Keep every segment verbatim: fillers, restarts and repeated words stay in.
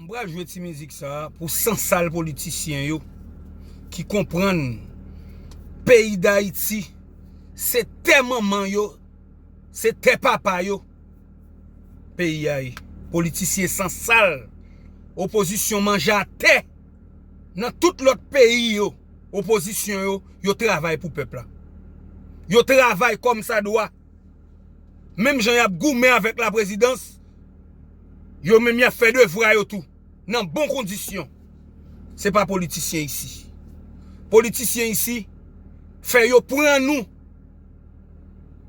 M pral jwe ti mizik sa a pou sansal politisyen yo ki konprann peyi Dayiti se tè manman yo, se tè papa yo. Peyi a ye. Politisyen sansal, opozisyon manje atè. Nan tout lòt peyi yo, opozisyon yo, yo travay pou pèp la. Yo travay kòm sa dwa. Menm jan y ap goumen avèk laprezidans, yo menm y ap fè devwa yo tou, nan bon kondisyon. Se pa politisyen isi. Politisyen isi fè yo pran nou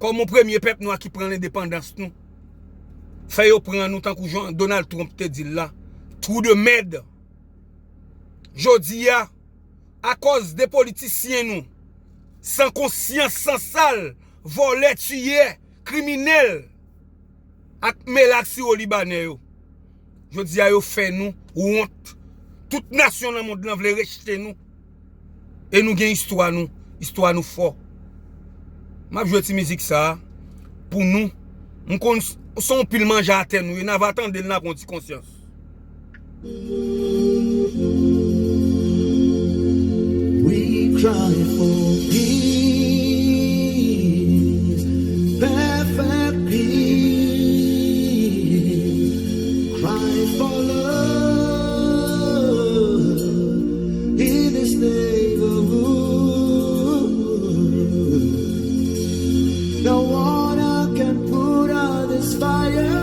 kòm yon premye pèp nwa ki pran lendepandans nou. Fè yo pran nou tankou jan Donald Trump te di l la. Trou de mèd. Jodi a, akòz de politisyen nou, san konsyans, sansal, vòlè, tiyè, kriminèl, ak melak siwo libanè yo. Jodi a, yo fè nou wont. Tout nasyon nan mond lan vle rejte nou. E nou gen istwa nou. Istwa nou fò. M ap jwe ti mizik sa a pou nou. M konn s-, se yon pil manje atè nou ye. N a va tande l, n a pran ti konsyans. We cry for peace, perfect peace. Cry for love in this neighborhood. No water can put out this fire.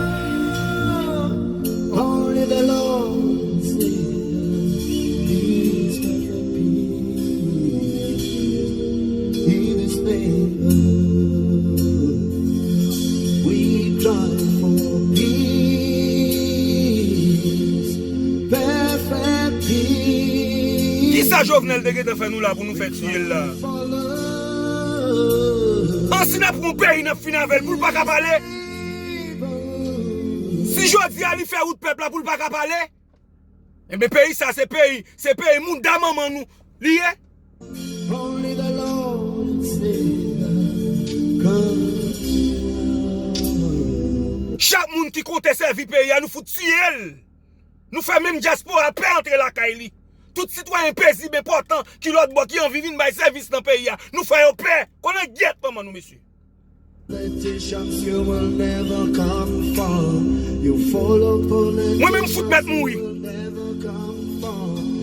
Only the Lord saves. Peace, perfect peace in this neighborhood. We cry for peace, perfect peace. Kisa Jovenel te gentan fè nou la pou nou fè tiye l la? An, si n ap pran yon peyi, n ap fin avè l, pou l pa ka pale? Si jodi a li fè wout pèp la pou l pa ka pale? Enben, peyi sa se peyi, se peyi mouda manman nou li ye. Only the Lord saves. Chak moun ki konte sèvi peyi a, nou fout tiye l. Nou fè menm dyaspora pè antre lakay li. Tout sitwayen pezib enpòtan ki lòt bò ki anvi vin bay sèvis nan peyi a, nou fè yo pè. Konnen gyèt manman nou, mesye. Politicians, you will never come far. You follow politicians, mwen menm fout mèt mouri.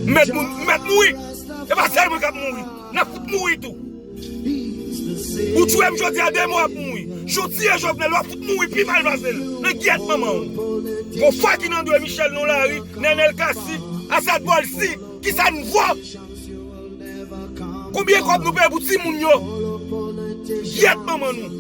Mèt mou-, mèt mouri. E pa sèl mwen k ap mouri. N ap fout mouri tou. Ou tchwe m jodi a, demen w ap mouri. Jou w tiye Jovenel, w ap fout mouri pi mal pase l. Nan gyèt manman w. Gon fwa ki nan dwe Michel nan lari, Nenel Cassy, Assad Volcy, kisa n vo? Konbyen kòb nou peye pou timoun yo? Gyèt manman nou.